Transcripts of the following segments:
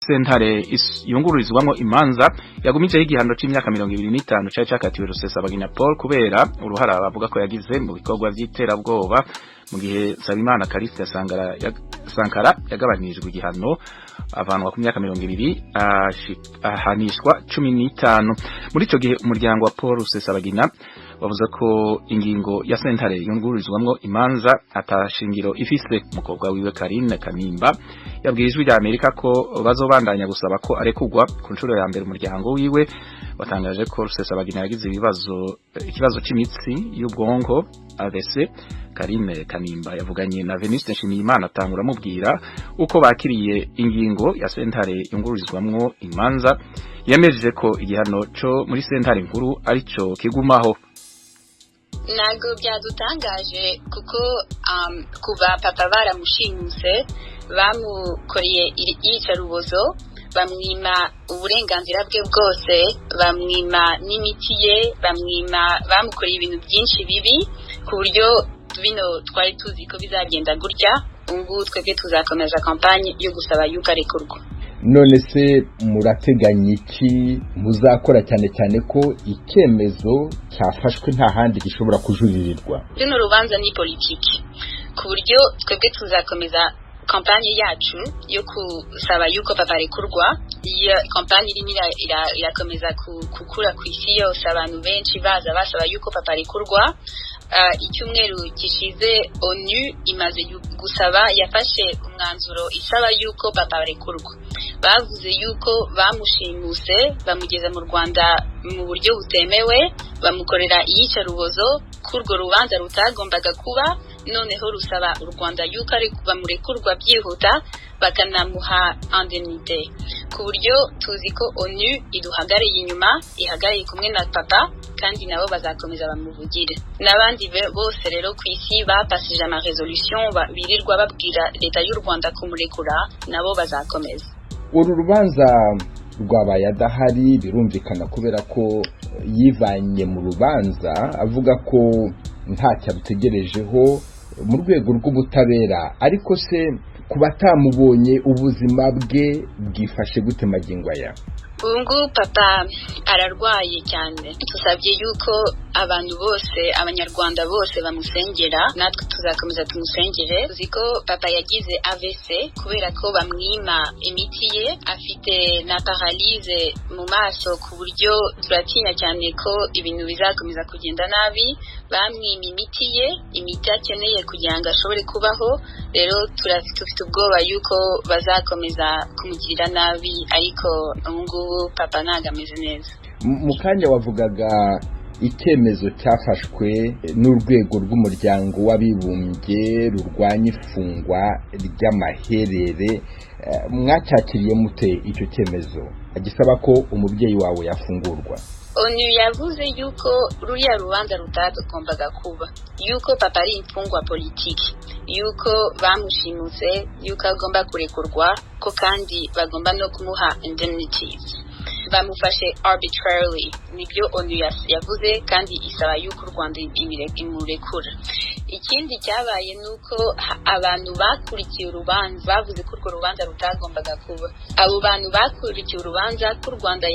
Sentare yungururizwamwo imanza yagumijeho igihano c'imyaka 25 cari cakatiwe Rusesabagina Paul kubera uruhara bavuga ko yagize mu bikorwa vy'iterabwoba, mu gihe Nsabimana Callixte Sankara yagabanyirijwe igihano, avanwa ku myaka 20 ahanishwa 15. Muri ico gihe, umuryango wa Paul Rusesabagina wavuze ko ingingo ya sentare yungururizwamwo imanza atashingiro ifise. Umukobwa wiwe Karine Kanimba yabwiye Ijwi rya Amerika ko bazobandanya gusaba ko arekugwa. Ku nshuro ya mbere, umuryango wiwe watangaje ko Rusesabagina yagize ikibazo c'imitsi y'ubwonko, AVC. Karine Kanimba yavuganye na Venuste Nshimiyimana, atangura amubwira uko bakiriye ingingo ya sentare yungururizwamwo imanza yemeje ko igihano co muri sentare nkuru arico kigumaho. Ntabwo byadutangaje kuko kuva papa baramushimuse, bamukoreye iyicarubozo, bamwima uburenganzira bwe bwose, bamwima n'imiti ye, bamwima, bamukoreye ibintu byinshi bibi, ku buryo bino twari tuzi ko bizagenda gutya. Ubu twebwe tuzakomeza campagne yo gusaba yuko arekurwa. None se murateganya iki muzakora, cyane cyane ko icyemezo cyafashwe nta handi gishobora kujuririrwa? Runo rubanza ni politiki, ku buryo twebwe tuzakomeza campagne yacu yo gusaba yuko papa arekurwa. Iyo campagne irimo irakomeza gukura ku isi yose, abantu benshi baza basaba yuko papa arekurwa. Icyumweru gishize ONU imaze gusaba, yafashe umwanzuro isaba yuko papa arekurwa. Bavuze yuko bamushimuse, bamugeza mu Rwanda mu buryo butemewe, bamukorera iyicarubozo, ko urwo rubanza rutagombaga kuba. Noneho rusaba u Rwanda yuko bamurekurwa byihuta, bakanamuha indemnité, ku buryo tuzi ko ONU iduhagarariye inyuma, ihagarariye kumwe na papa, kandi nabo bazakomeza bamuvugire n'abandi bose. Rero ku isi bapasije ama résolution, birirwa babwira leta y'u Rwanda kumurekura, nabo bazakomeza. Uru rubanza rwabaye adahari, birumvikana, kubera ko yivanye mu rubanza avuga ko ntacyo arutegerejeho mu rwego rw'ubutabera. Ariko se ku batamubonye, ubuzima bwe bwifashe gute magingo aya? Ubu ngubu papa ararwaye cyane. Tusabye yuko abantu bose, Abanyarwanda bose bamusengera, natwe tuzakomeza tumusengere. Tuzi ko papa yagize AVC kubera ko bamwima imiti ye, afite na paralysie mu maso, ku buryo turatinya cyane ko ibintu bizakomeza kugenda nabi. Bamwima imiti ye, imiti akeneye kugira ngo ashobore kubaho. Rero dufite ubwoba yuko bazakomeza kumugirira nabi, ariko ubu ngubu papa ntabwo ameze neza. Mu kanya wavugaga icyemezo cyafashwe n'urwego rw'Umuryango w'Abibumbye rurwanya ifungwa ry'amaherere. Mwacyakiriye mute icyo cyemezo gisaba ko umubyeyi wawe yafungurwa? ONU yavuze yuko ruriya rubanza rutagombaga kuba, yuko papa ari imfungwa politiki, yuko bamushimuse, yuko agomba kurekurwa, ko kandi bagomba no kumuha indemnities. Bamufashe arbitrarily, nibyo ONU yavuze, kandi isaba yuko u Rwanda imurekura. Ikindi cyabaye ni uko abantu bakurikiye urubanza bavuze ko urwo rubanza rutagombaga kuba. Abo bantu bakurikiye urubanza, ko u Rwanda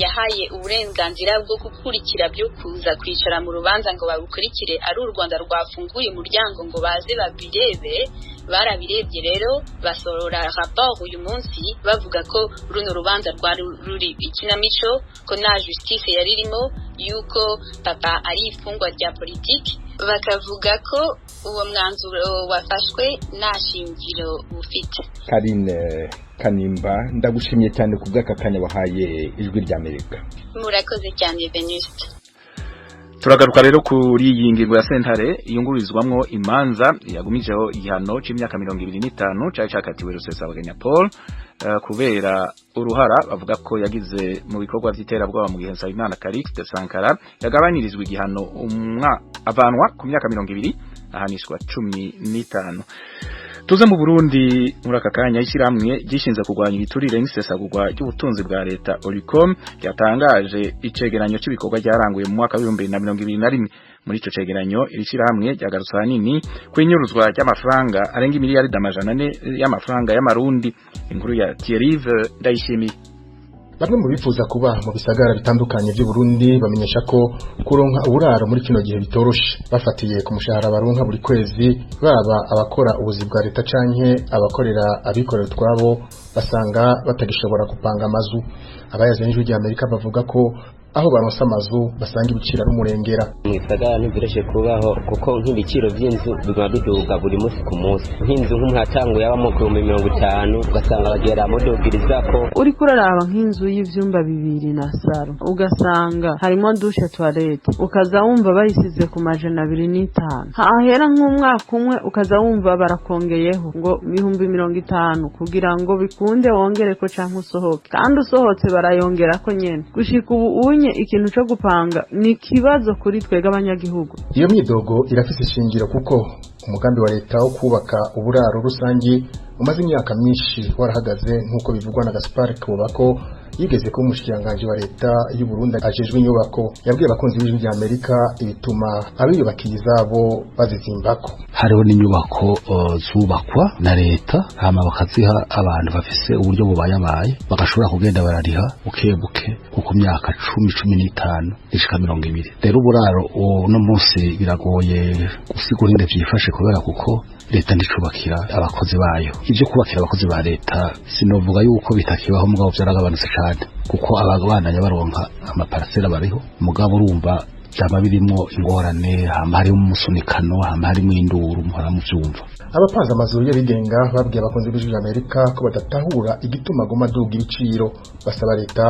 yahaye uburenganzira bwo gukurikira, byo kuza kwicara mu rubanza ngo barukurikire, ari u Rwanda rwafunguye umuryango ngo baze babirebe. Barabirebye rero, basohora rapport uyu munsi bavuga ko runo rubanza rwari ruri ikinamico, ko nta justice yari irimo, yuko papa ari ifungwa rya politiki, bakavuga ko uwo mwanzuro wafashwe nta shingiro ufite. Karine Kanimba, ndagushimiye cyane ku bw'aka kanya wahaye Ijwi ry'Amerika. Murakoze cyane, Venuste. Turagaruka rero kuri iyi ngingo ya sentare yungururizwamwo imanza yagumijeho igihano c'imyaka 25 cari cakatiwe Rusesabagina Paul kubera uruhara bavuga ko yagize mu bikorwa vy'iterabwoba, mu gihe Nsabimana Callixte Sankara yagabanyirizwa igihano, umwa avanwa ku myaka 20 ahanishwa 15. Tuze mu Burundi muri aka kanya. Ishyirahamwe ryishinze kurwanya ibiturire n'isesagurwa ry'ubutunzi bwa leta, Olucome, ryatangaje icegeranyo cy'ibikorwa ryaranguye mu mwaka wa 2021. Muri ico cegeranyo iri shirahamwe ryagarutse ahanini kw'inyuruzwa ry'amafaranga arenga imiliyaridi 400 y'amafaranga y'amarundi. Inkuru ya Thierry Ndayishimiye. Bamwe mu bifuza kuba mu bisagara bitandukanye by'u Burundi bamenyesha ko kuronka uburaro muri kino gihe bitoroshe, bafatiye ku mushahara baronka buri kwezi, baba abakora ubuzi bwa leta canke abakorera abikorera utwabo, basanga batagishobora gupanga amazu. Abayaze n'Ijwi rya Amerika bavuga ko aho baronsa amazu basanga ibiciro ari umurengera. Mu gisagara ntivyoroshe kubaho, kuko nk'ibiciro vy'inzu biguma biduga buri munsi ku munsi. Nk'inzu nk'umuhatanguye abamo ku 50,000, ugasanga bagera mudugirizako. Uriko uraraba nk'inzu y'ivyumba 2 na saro, ugasanga harimo douche, toilette, ukaza wumva bayisize ku 205. Hahera nk'umwaka umwe ukaza wumva barakongeyeho ngo 50,000 kugira ngo bikunde wongereko canke usohoke, kandi usohotse barayongerako nyene. Gushika ubu unye ikintu cyo gupanga ni kibazo kuri twega abanyagihugu. Iyo myidogo irafise ishingiro, kuko umugambi wa leta wo kubaka uburaro rusangi umaze imyaka myinshi warahagaze, nk'uko bivugwa na Gaspar Kobako yigeze kuba umushikiranganji wa leta y'u Burundi ajejwe inyubako. Yabwiye abakunzi b'Ijwi rya Amerika ibituma abiyubakiye izabo bazizimbako. Hariho n'inyubako zubakwa na leta, hama bakaziha abantu bafise uburyo bubayabaye, bagashobora kugenda barariha buke buke ku myaka 10, 15 ishika 20. Rero uburaro uno munsi biragoye gusigura ingene vyifashe, kubera kuko leta nticubakira abakozi bayo. Ivyo kubakira abakozi ba leta sinovuga yuko bitakibaho, mugabo vyaragabanutse cane, kuko ababandanya baronka amaparasera bariho, mugabo urumva byaba birimo ingorane, hama harimo umusunikano, hama harimo induru, muhora muvyumva. Abapanze amazu y'abigenga babwiye abakunzi b'Ijwi rya Amerika ko badatahura igituma aguma aduga ibiciro, basaba leta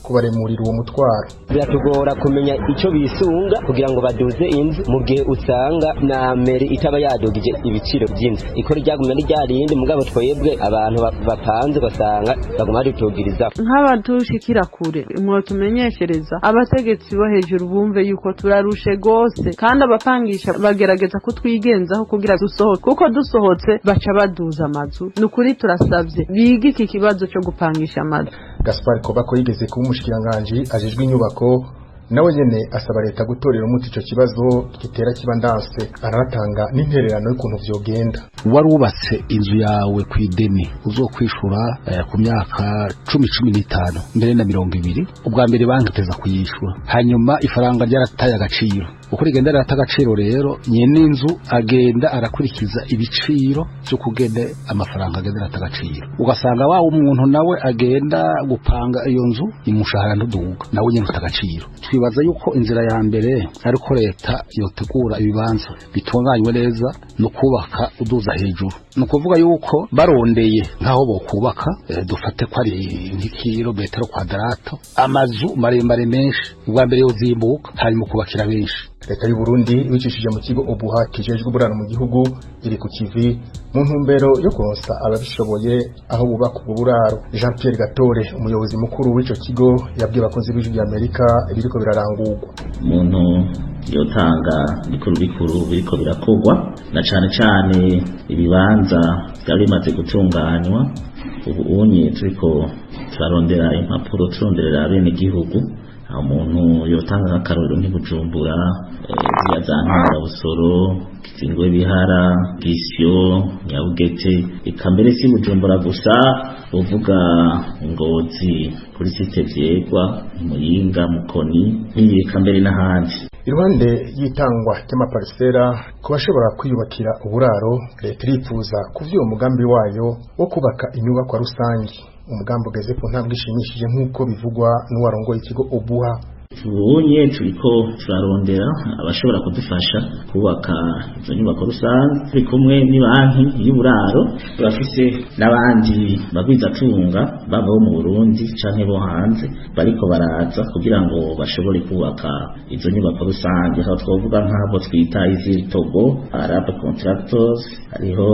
kubaremurira uwo mutwaro. Biratugora kumenya ico bisunga kugira ngo baduze inzu, mu gihe usanga na meri itaba yadugije ibiciro by'inzu, ikora ryagumye ari ryarindi, mugabo twebwe abantu bapanze basanga baguma badutugiriza. Nk'abatushikira kure mwotumenyeshereza abategetsi bo hejuru bumve yuko turarushe gose, kandi abapangisha bagerageza kutwigenzaho kugira dusohoke, kuko dusohotse baca baduza amazu. Ni ukuri turasavye bige iki kibazo cyo gupangisha amazu. Gaspar Kobako yigeze kuba umushikiranganji ajejwe inyubako, nawe nyene asaba leta gutorera umuti ico kibazo gitera kibandanse, aranatanga n'intererano y'ukuntu vyogenda. Warubatse inzu yawe ku ideni uzokwishura ku myaka 10, 15 mbere na 20, ubwa mbere banki iteza kuyishura, hanyuma ifaranga ryarataye agaciro. Uko rigenda rirata agaciro rero, nyene inzu agenda arakurikiza ibiciro vyo kugene amafaranga agenda arata agaciro, ugasanga wa umuntu nawe agenda gupanga iyo nzu imushahara ntuduga, nawe nyene uta agaciro. Twibaza yuko inzira ya mbere ariko leta yotegura ibibanza bitunganywe neza no kubaka uduza hejuru. Ni ukuvuga yuko barondeye nk'aho bokubaka, dufate ko ari nk'ikirometero kwadarato, amazu maremare menshi, ubwa mbere yozimbuka, hanyuma kubakira benshi. Leta y'u Burundi ibicishije mu kigo Obuha kijejwe uburaro mu gihugu iri ku kivi mu ntumbero yo kuronsa ababishoboye aho bubaka ubwo buraro. Jean Pierre Gatore, umuyobozi mukuru w'ico kigo, yabwiye abakunzi b'Ijwi rya Amerika ibiriko birarangurwa. Umuntu yotanga bikuru bikuru biriko birakorwa, na cane cane ibibanza byari bimaze gutunganywa, ubu unye turiko turarondera impapuro, turonderera bene gihugu. Umuntu yotanga akarorero nk'ibujumbura, ziriya za Ntungabusoro, Kizingwe, Bihara, Gisyo, Nyabugete, eka mbere si Bujumbura gusa, uvuga Ngozi kuri site Vyegwa, Muyinga, Mukoni, eka mbere n'ahandi. Iruhande y'itangwa ry'amaparisera ku bashobora kwiyubakira uburaro, leta irifuza kuvya umugambi wayo wo kubaka inyubakwa rusangi, umugambi ugeze ku ntambwe ishimishije nk'uko bivugwa n'uwarongoye ikigo Obuha. Tubonye turiko turarondera abashobora kudufasha kubaka izo nyubako rusange, turi kumwe n'ibanki y'uburaro, turafise n'abandi bagwizatunga baba bo mu Burundi canke bo hanze bariko baraza kugira ngo bashobore kubaka izo nyubako rusange. Aho twovuga nk'abo twita Izil Togo, Arab Contractors, hariho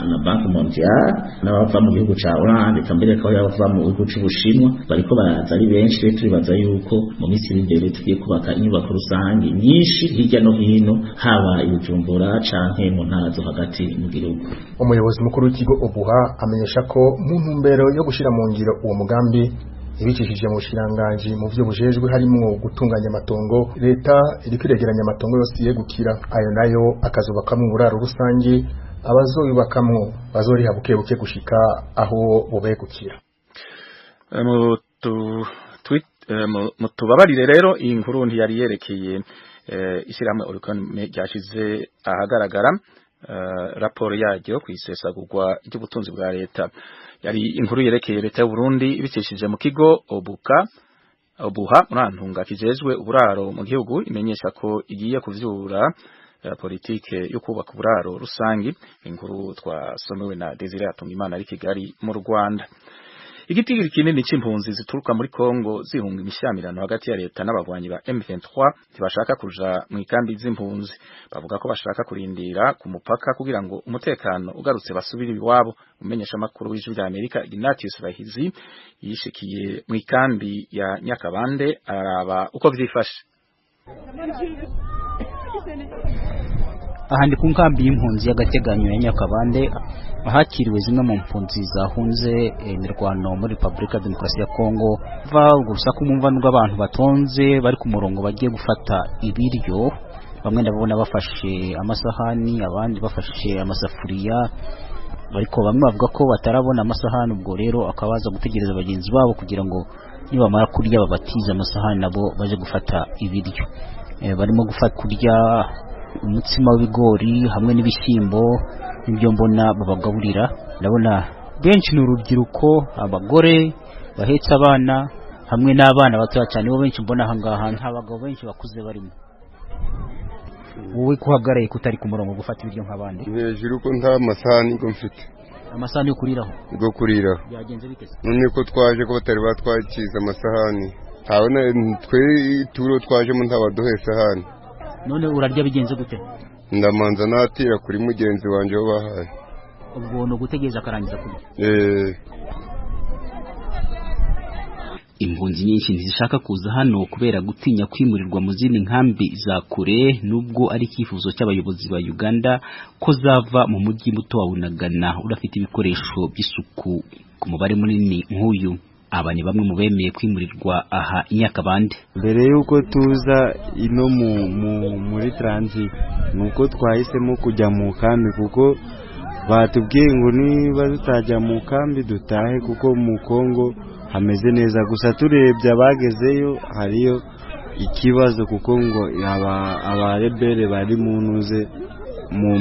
na Banque Mondiale, n'abava mu gihugu ca Hollande, eka mbere ko abava mu gihugu c'Ubushinwa bariko baraza ari benshi. Turibaza yuko mu minsi iri imbere tugiye kubaka inyubako rusange nyinshi hirya no hino, haba i Bujumbura canke mu ntara zo hagati mu gihugu. Umuyobozi mukuru w'ikigo Obuha amenyesha ko mu ntumbero yo gushira mu ngiro uwo mugambi, Ibicishije mu bushiranganje mu byo bujejwe harimo gutunganya amatongo, leta iri kwiregeranya amatongo yose yegukira ayo nayo akazubakamwo uburaro rusange, abazoyubakamwo bazoriha buke buke gushika aho bubegukira. Mutubabarire rero, iyi nkuru ntiyari yerekeye ishyirahamwe Olucome ryashize ahagaragara raporo yaryo ku isesagurwa ry'ubutunzi bwa leta. Yari inkuru yerekeye leta y'u Burundi ibicishije mu kigo Obuka Obuha murantunga kijejwe uburaro mu gihugu, imenyesha ko igiye kuvyura politike yo kubaka uburaro rusangi. Inkuru twasomewe na Desire Atungimana ari Kigali mu Rwanda. Igiti kinini c'impunzi zituruka muri Kongo zihunga imishyamirano hagati ya leta n'abagwanyi ba M23 ntibashaka kuja mu ikambi z'impunzi. Bavuga ko bashaka kurindira ku mupaka kugira ngo umutekano ugarutse basubire iwabo. Umenyesha makuru w'Ijwi rya Amerika Ignatius Bahizi yishikiye mu ikambi ya Nyakabande araraba uko vyifashe. Aha ndi ku nkambi y'impunzi y'agateganyo ya Nyakabande, ahakiriwe zimwe mu mpunzi zahunze imirwano muri Repubulika ya Demokarasi ya Kongo. Va urusaku mwumva rw'abantu batonze bari ku murongo bagiye gufata ibiryo. Bamwe ndabona bafashe amasahani, abandi bafashe amasafuriya, ariko bamwe bavuga ko batarabona amasahani. Ubwo rero akabaza gutegereza bagenzi babo kugira ngo nibamara kurya babatize amasahani nabo baje gufata ibiryo. Barimo gufata kurya umutsima w'ibigori hamwe n'ibishyimbo, n'ibyo mbona babagaburira. Ndabona benshi ni urubyiruko, abagore bahetse abana hamwe n'abana batoya cyane, bo benshi mbona aha ngaha, nta bagabo benshi bakuze barimo. Wowe kuhagaraye kutari ku murongo gufata ibiryo nk'abandi? Hejuru ko nta masahani ngo mfite. Amasahani yo kuriraho? Yo kuriraho. Byagenze bite se? None ko twaje ko batari batwakiza amasahani, ntabona twe ituro twajemo ntabaduhe isahani. None urarya bigenze gute? Ndamanza natira kuri mugenzi wanje wo bahaye. Ubwo no gutegereza akarangiza kurya. Impunzi nyinshi ntizishaka kuza hano kubera gutinya kwimurirwa mu zindi nkambi za kure, nubwo ari icyifuzo cy'abayobozi ba Uganda ko zava mu mujyi muto wa Bunagana udafite ibikoresho by'isuku ku mubare munini nk'uyu. Aba ni bamwe mu bemeye kwimurirwa aha i Nyakabande. Mbere y'uko tuza ino muri transit, nuko twahisemo kujya mu kambi kuko batubwiye ngo niba tutajya mu kambi dutahe, kuko mu Kongo hameze neza. Gusa turebye abagezeyo hariyo ikibazo, kuko ngo abarebere bari mu ntuze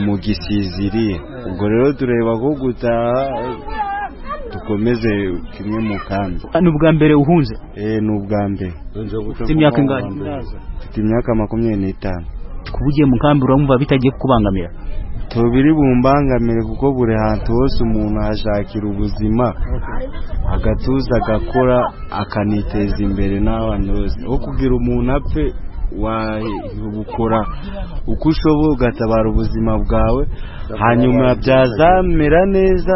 mu gisiziriye. Ubwo rero tureba ko gutaha dukomeze kimwe mu kambi. Ni ubwa mbere uhunze? Ni ubwa mbere. Ufite imyaka ingahe? Mfite imyaka 25. Kuba ugiye mu kambi urumva bitagiye kukubangamira? Tubiri bumbangamire, kuko buri hantu hose umuntu ahashakira ubuzima, agatuza agakora akaniteza imbere n'abantu bose. Aho kugira umuntu apfe, wabukora uko ushoboye ugatabara ubuzima bwawe, hanyuma byazamera neza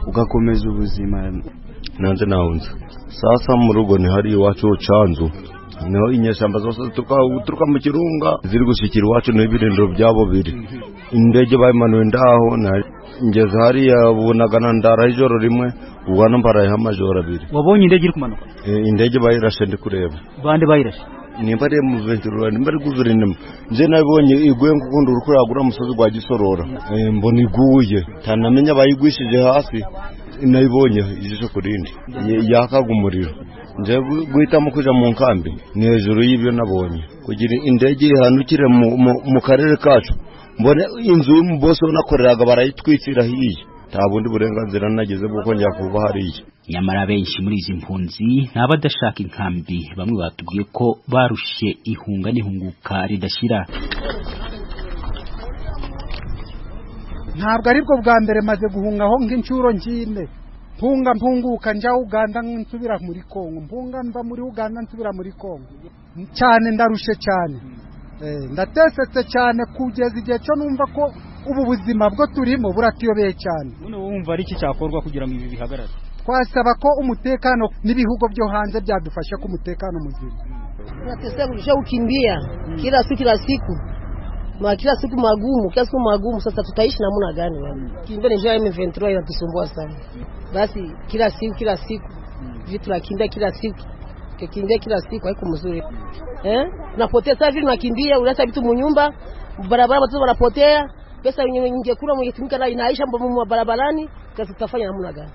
ugakomeza ubuzima. Nanze nahunze. Sasa mu rugo ni hari iwacu chanzu, niho inyeshyamba zose zituruka mu kirunga ziri gushikira iwacu, niho ibirindiro byabo biri. Indege bayimanuye ndaho ngeze hariya Bunagana, ndara ijoro rimwe, ubwo mbarayeho amajoro abiri. Wabonye indege iri kumanuka? Indege bayirashe ndi kureba. Bande bayirashe? Nimba ari M23, nimba ari guverinoma, nje nabonye iguye ngukundi uri kuragura umusozi gwa Gisorora, mbona iguye tanamenya bayigwishije hasi. Nayibonye ijisho kurindi yakaga umuriro. Nje guhitamo kuja mu nkambi ni hejuru y'ibyo nabonye, kugira indege ihanukire mu karere kacu, mbone inzu y'umubose nakoreraga barayitwikira hiya. Nta bundi burenganzira nagize bwo njya kuba hariya. Nyamara benshi muri izi mpunzi ni abadashaka inkambi. Bamwe batubwiye ko barushe ihunga n'ihunguka ridashira. Ntabwo aribwo bwa mbere, maze guhungaho nk'inshuro nkine. Mpunga mpunguka njya Uganda, nsubira muri Kongo, mpunga mva muri Uganda nsubira muri Kongo. Cyane ndarushe cyane, ndatesetse cyane, kugeza igihe cyo numva ko ubu buzima bwo turimo buratuyobeye cyane. None wumva ari iki cyakorwa kugira ngo ibi bihagarare? Twasaba ko umutekano n'ibihugu byo hanze byadufasha ku mutekano muzima. Tunateseka kulisha ukimbia kila siku kila siku ma kila siku magumu, kila siku magumu. Sasa tutaishi namna gani? Wewe kimbia ni njia M23 inatusumbua sana. Basi kila siku kila siku Hivi tunakimbia kila siku, tukikimbia kila siku haiko mzuri. Tunapotea sasa hivi, tunakimbia, unaacha vitu munyumba, barabara watoto wanapotea, pesa ingekula mwenyetumika na inaisha mwa barabarani, sasa tutafanya namna gani?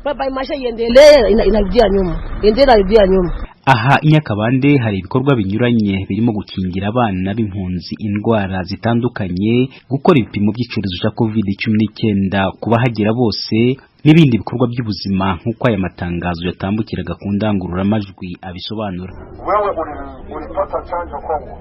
Baba, maisha iendelee, inarudia nyuma. Endelee, inarudia nyuma. Aha i Nyakabande hari ibikorwa binyuranye birimo gukingira abana b'impunzi indwara zitandukanye, gukora ibipimo by'icyorezo cya COVID-19 ku bahagera bose n'ibindi bikorwa by'ubuzima nk'uko aya matangazo yatambukiraga ku ndangururamajwi abisobanura. Wewe ulipata chanjo Kongo?